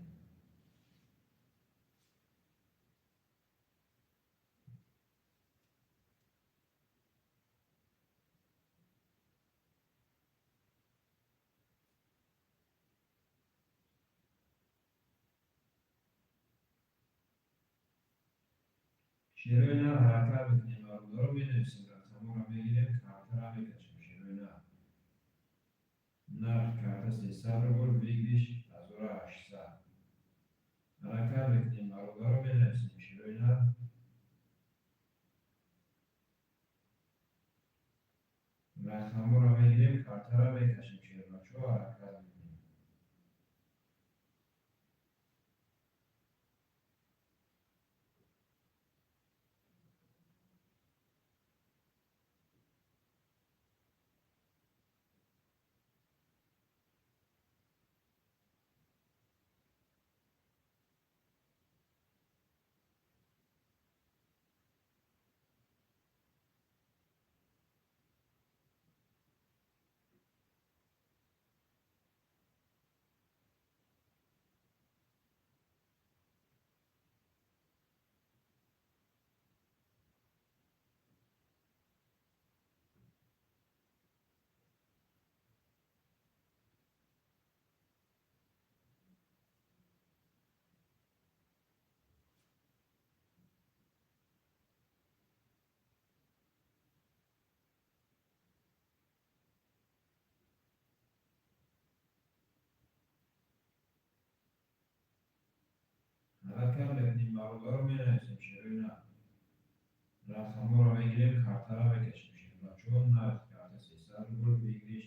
Шерои нар, ҳаракат мекунем, бародаро, менависем, рақамҳоро мегирем, картаро мекашем, шерои нар. Нархи карта 300 рубл, выигрыш 1800. Ҳаракат мекунем, бародаро, менависем, шерои нар. Рақамҳоро мегирем, картаро мекашем, шербачаҳо, ҳаракат мекунем. мекунем, бародаро, менависем, шерои нар. Рақамҳоро мегирем, картаро мекашем, шербачаҳо. Нархи карта 300 рубл, выигрыш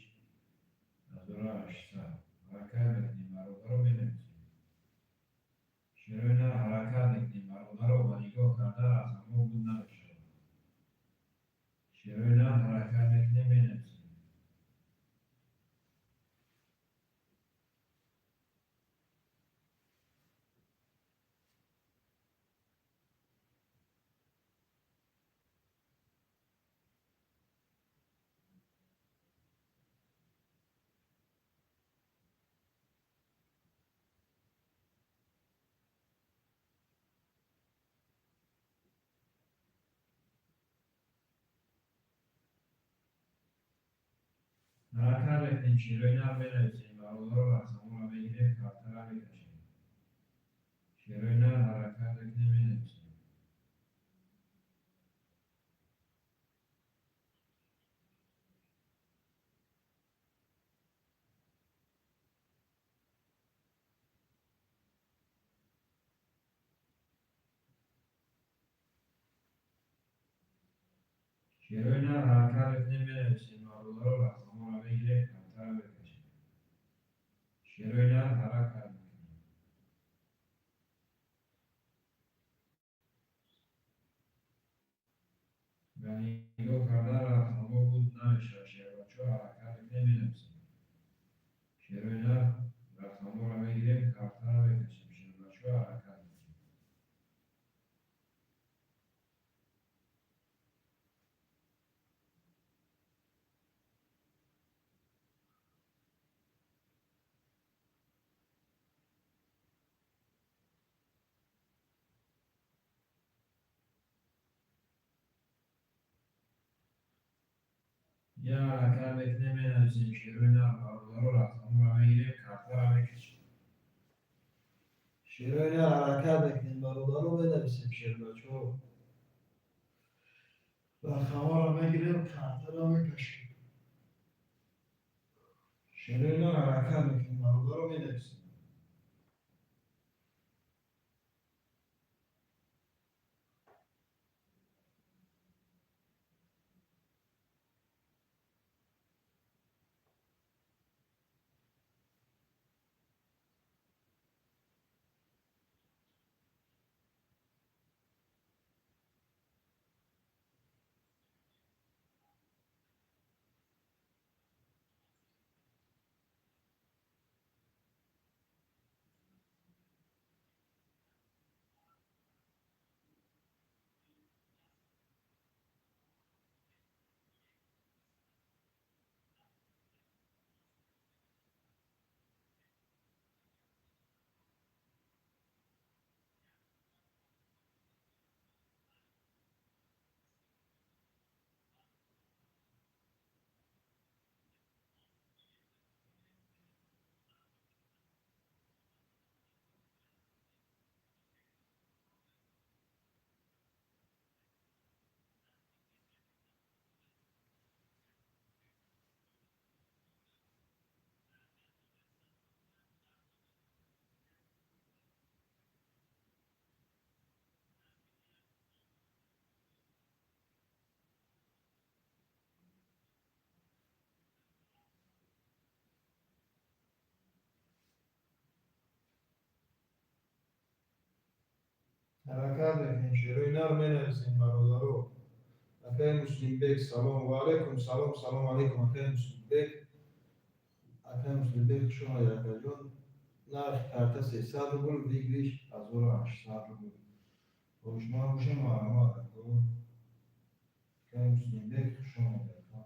1800. Ҳаракат мекунем, бародаро, менависем. Шерои нар, ҳаракат мекунем, бародаро, ба нигоҳ кардан рақамҳо буд намешавад. Шерои нар, ҳаракат мекунем, менависем. Ҳаракат мекунем, шерои нар, менависем, бародаро, рақамҳоро мегирем, картаро мекашем. Шерои нар, ҳаракат мекунем, менависем. Шерои нар, ҳаракат мекунем, менависем, бародаро, рақамҳоро мегирем, картаро мекашем. Шерои нар, ҳаракат мекунем. Ба нигоҳ кардан рақамҳо буд намешавад, шербачаҳо, ҳаракат мекунем, менависем. Шерои нар, рақамҳоро мегирем, картаро мекашем, шербачаҳо, ҳаракат мекунем. Я ҳаракат мекунем, менависем, шерои нар, бародаро, рақамҳоро мегирем, картаро мекашем. Шерои нар, ҳаракат мекунем, бародаро, менависем, шербачаҳо. Рақамҳоро мегирем, картаро мекашем. Шерои нар, ҳаракат мекунем, бародаро, менависем. Ҳаракат мекунем, шерои нар, менависем, бародаро. Акаи Муслимбек, салом. Ва алайкум салом, салом алайкум, акаи Муслимбек. Акаи Муслимбек, хуш омадед, акаҷон. Нархи карта 300 рубл, выигрыш 1800 рубл. Хоҳишманд бошем, марҳамат, ако. Акаи Муслимбек, хуш омадед, ака.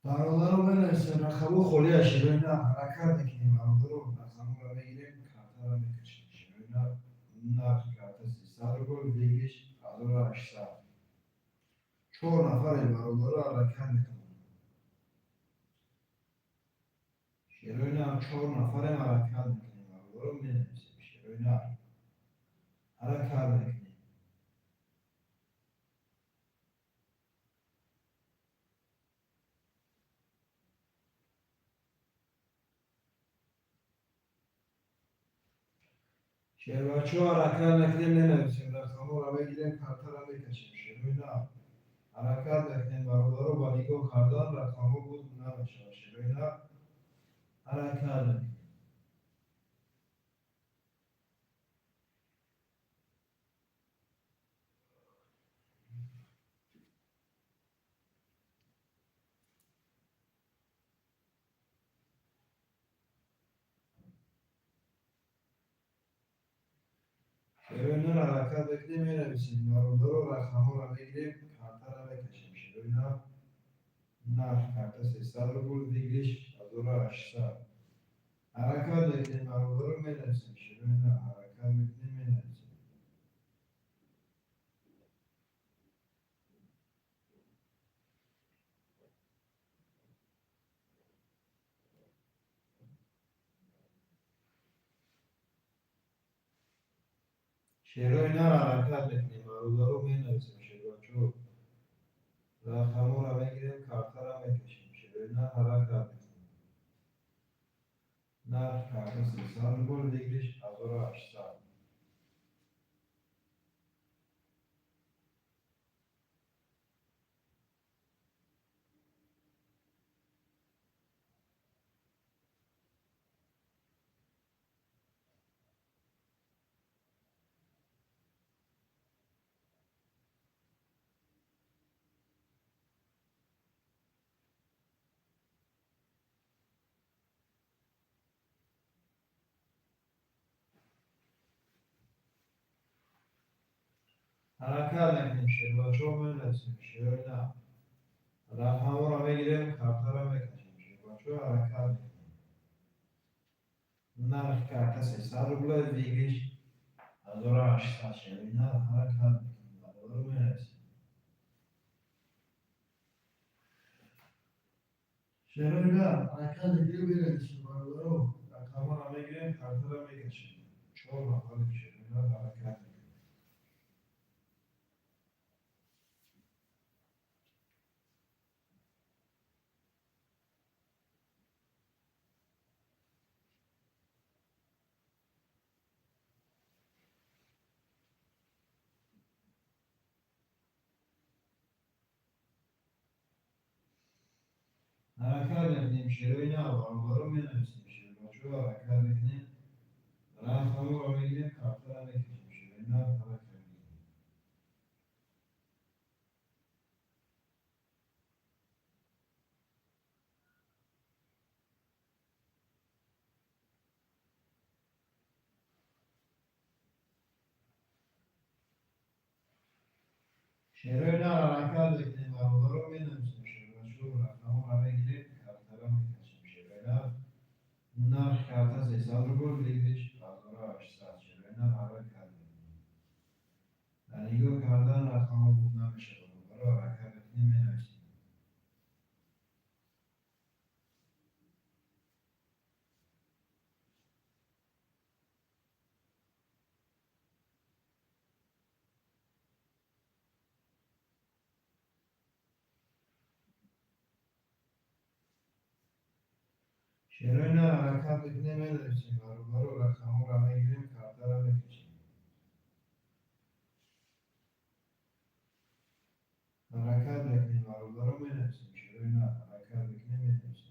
Бародаро, менависем, рақамҳо холия, шерои нар, ҳаракат мекунем, бародаро, рақамҳоро мегирем, картаро мекашем. Шерои нар, нархи карта 300 рубл, выигрыш 1800. Чор нафарем, бародаро, ҳаракат мекунем. Шерои нар, чор нафарем, ҳаракат мекунем, бародаро, менависем, шерои нар. Ҳаракат мекунем. Шербачо, ҳаракат мекунем, менависем, рақамҳоро мегирем, картаро мекашем. Шерои нар, ҳаракат мекунем, бародаро, ба нигоҳ кардан рақамҳо буд намешавад. Шерои нар, ҳаракат мекунем. Шерои нар, ҳаракат мекунем, менависем, бародаро, рақамҳоро мегирем, картаро мекашем. Шерои нар, нарх карта 300 рубл, выигрыш 1800. Ҳаракат мекунем, бародаро, менависем. Шерои нар, ҳаракат мекунем, менависем. Шерои нар, ҳаракат мекунем, бародаро, менависем. Шербачо, рақамҳоро мегирем, картаро мекашем. Шерои нар, ҳаракат мекунем. Нарх карта 300 рубл, выигрыш 1800. Ҳаракат мекунем, шербачо, менависем. Шерои нар, рақамҳоро мегирем, картаро мекашем. Шербачо, ҳаракат мекунем. Нарх карта 300 рубла, выигрыш 1800. Шерои нар, ҳаракат мекунем, бародаро, менависем. Шерои нар, ҳаракат мекунем, менависем, бародаро, рақамҳоро мегирем, картаро мекашем. Чор нафарем. Шерои нар, ҳаракат мекунем. Ҳаракат мекунем, шерои нар, бародаро, менависем. Шербачо, ҳаракат мекунем, рақамҳоро мегирем, картаро мекашем. Шерои нар, ҳаракат мекунем. Шерои нар, ҳаракат мекунем, бародаро, менависем. Шербачо, рақамҳоро мегирем, картаро мекашем. Шерои нар, нарх карта 300 рубл, выигрыш 1800. Шерои нар, ҳаракат мекунем. Дар нигоҳ кардан рақамҳо буд намешавад, бародаро, ҳаракат мекунем, менависем. Шерои нар, ҳаракат мекунем, менависем, бародаро, рақамҳоро мегирем, картаро мекашем. Ҳаракат мекунем, бародаро, менависем. Шерои нар, ҳаракат мекунем, менависем.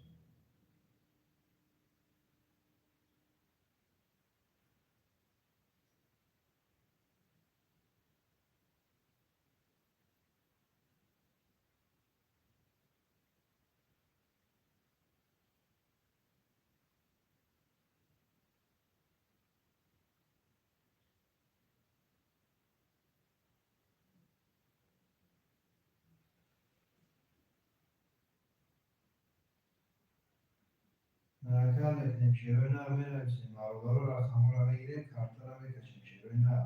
Ҳаракат мекунем, шерои нар, менависем, бародаро, рақамҳоро мегирем, картаро мекашем. Шерои нар,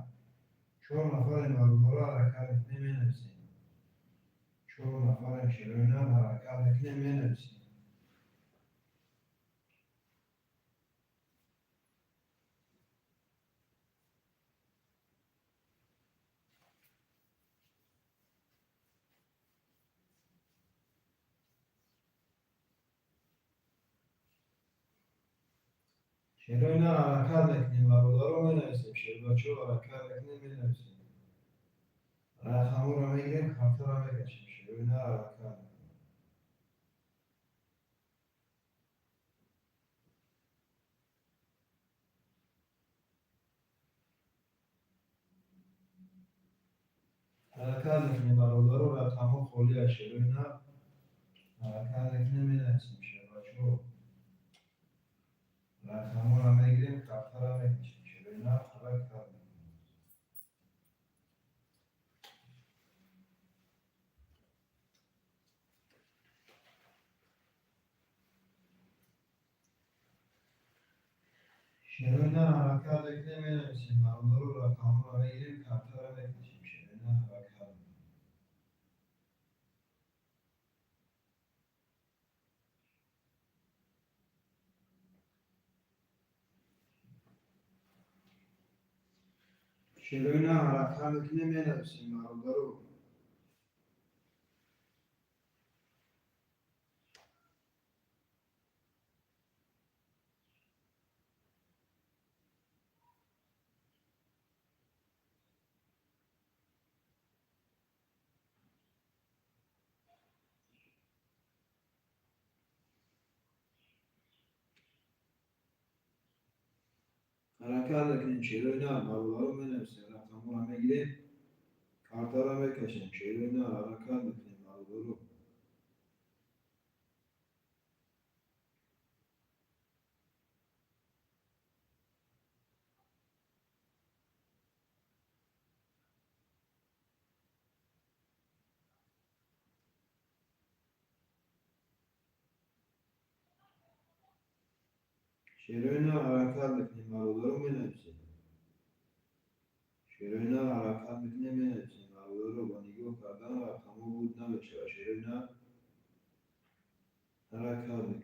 чор нафарем, бародаро, ҳаракат мекунем, менависем. Чор нафарем. Шерои нар, ҳаракат мекунем, менависем. Шерои нар, ҳаракат мекунем, бародаро, менависем. Шербачо, ҳаракат мекунем, менависем. Рақамҳоро мегирем, картаро мекашем. Шерои нар, ҳаракат мекунем. Ҳаракат мекунем, бародаро, рақамҳо холӣ аст. Шерои нар, ҳаракат мекунем, менависем. Шербачо, рақамҳоро мегирем, картаро мекашем. Шерои нар, ҳаракат мекунем. Шерои нар, ҳаракат мекунем, менависем. Бародаро, рақамҳоро мегирем, картаро мекашем. Шерои нар, ҳаракат мекунем. Шерои нар, ҳаракат мекунем, менависем, бародаро. Ҳаракат мекунем, шерои нар, бародаро, менависем. Рақамҳоро мегирем, картаро мекашем. Шерои нар, ҳаракат мекунем, бародаро. Шерои нар, ҳаракат мекунем, бародаро, менависем. Шерои нар, ҳаракат мекунем, менависем, бародаро. Ба нигоҳ кардан рақамҳо буд намешавад. Шерои нар, ҳаракат мекунем.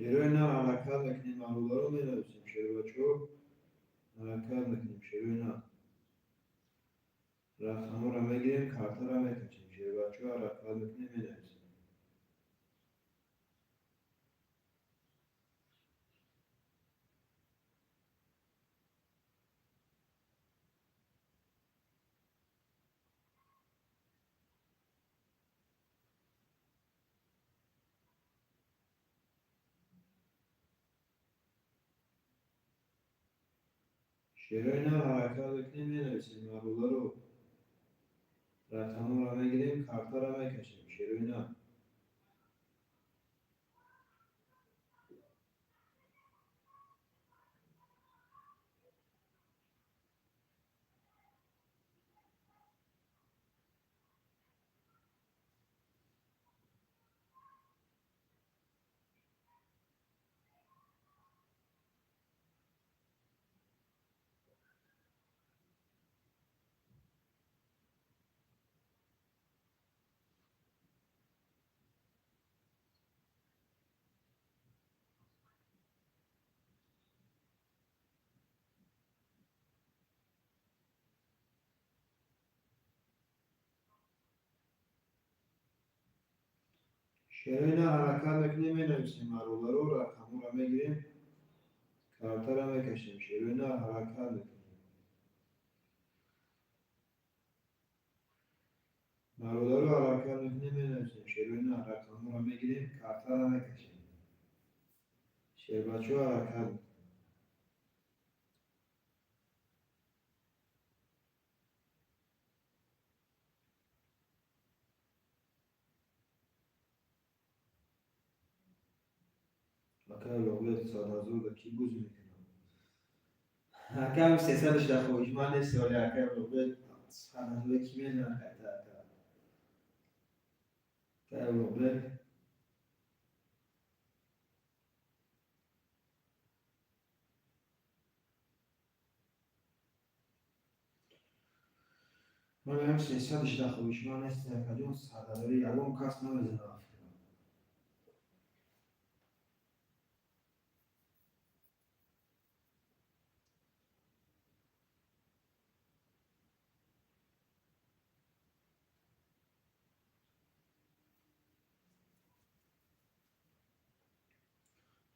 Шерои нар, ҳаракат мекунем, бародаро, менависем. Шербачо, ҳаракат мекунем. Шерои нар, рақамҳоро мегирем, картаро мекашем. Шербачо, ҳаракат мекунем, менависем. Шерои нар, ҳаракат мекунем, менависем, бародаро. Рақамҳоро мегирем, картаро мекашем. Шерои нар. Шерои нар, ҳаракат мекунем, менависем, бародаро. Рақамҳоро мегирем, картаро мекашем. Шерои нар, ҳаракат мекунем. Бародаро, ҳаракат мекунем, менависем. Шерои нар, рақамҳоро мегирем, картаро мекашем. Шербачаҳо, ҳаракат мекунем. Акай Улуғбек, 100 000 да кӣ буз мекунад? Акам, 300-ш да хоҳишманд нест, оли акай Улуғбек, 100 000 кӣ мезанад карта, ака? Акай Улуғбек. Ман мегӯям, 300-ш да хоҳишманд нест, акаҷон, 100 000-и ягон кас намезанад, фикрам.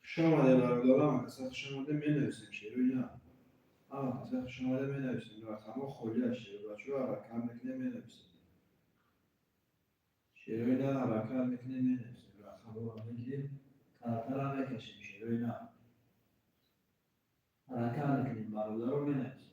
Хуш омадед, бародарам, ҳама каса хуш омадед, менависем, шерои нар. Ҳама каса хуш омадед, менависем. Рақамҳо холӣ аст, шербачаҳо, ҳаракат мекунем, менависем. Шерои нар, ҳаракат мекунем, менависем. Рақамҳоро мегирем, картаро мекашем, шерои нар. Ҳаракат мекунем, бародаро, менависем.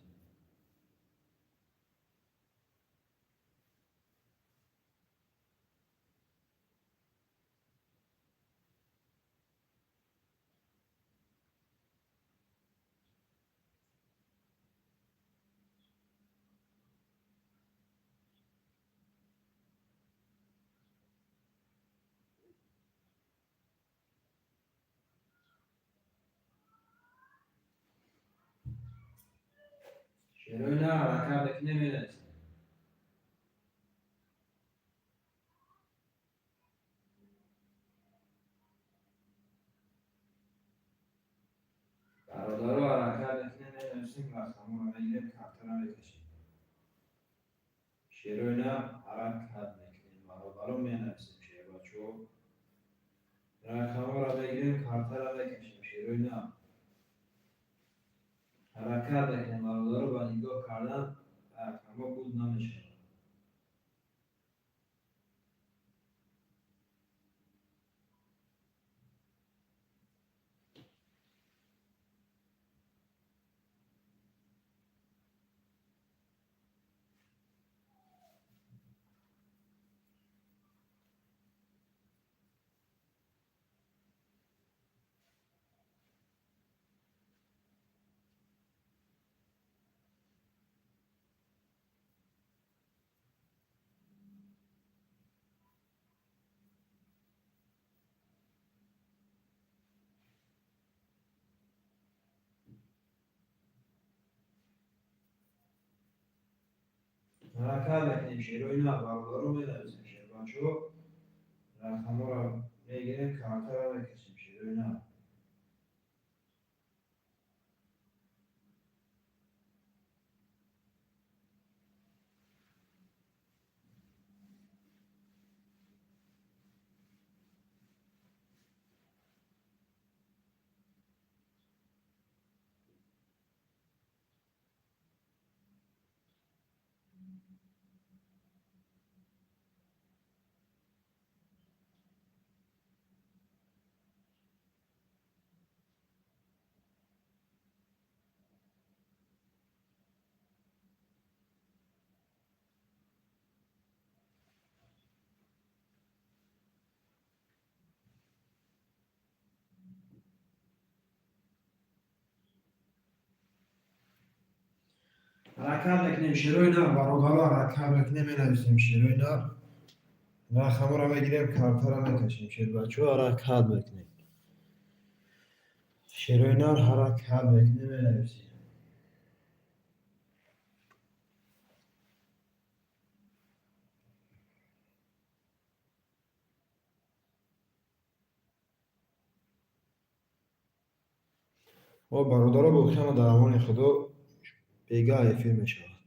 Шерои нар, ҳаракат мекунем, менависем. Бародаро, ҳаракат мекунем, менависем, рақамҳоро мегирем, картаро мекашем. Шерои нар, ҳаракат мекунем, бародаро, менависем, шербачаҳо. Рақамҳоро мегирем, картаро мекашем, шерои нар. Ҳаракат мекунем, бародаро, ба нигоҳ кардан рақамҳо буд намешавад. Ҳаракат мекунем, шерои нар, бародаро, менависем, шербачаҳо. Рақамҳоро мегирем, картаро мекашем, шерои нар. Ҳаракат мекунем, шерои нар, бародаро, ҳаракат мекунем, менависем, шерои нар. Рақамҳоро мегирем, картаро мекашем, шербачаҳо, ҳаракат мекунем. Шерои нар, ҳаракат мекунем, менависем. О, бародаро, боқиама дар амони Худо, бегаҳ эфир мешавад.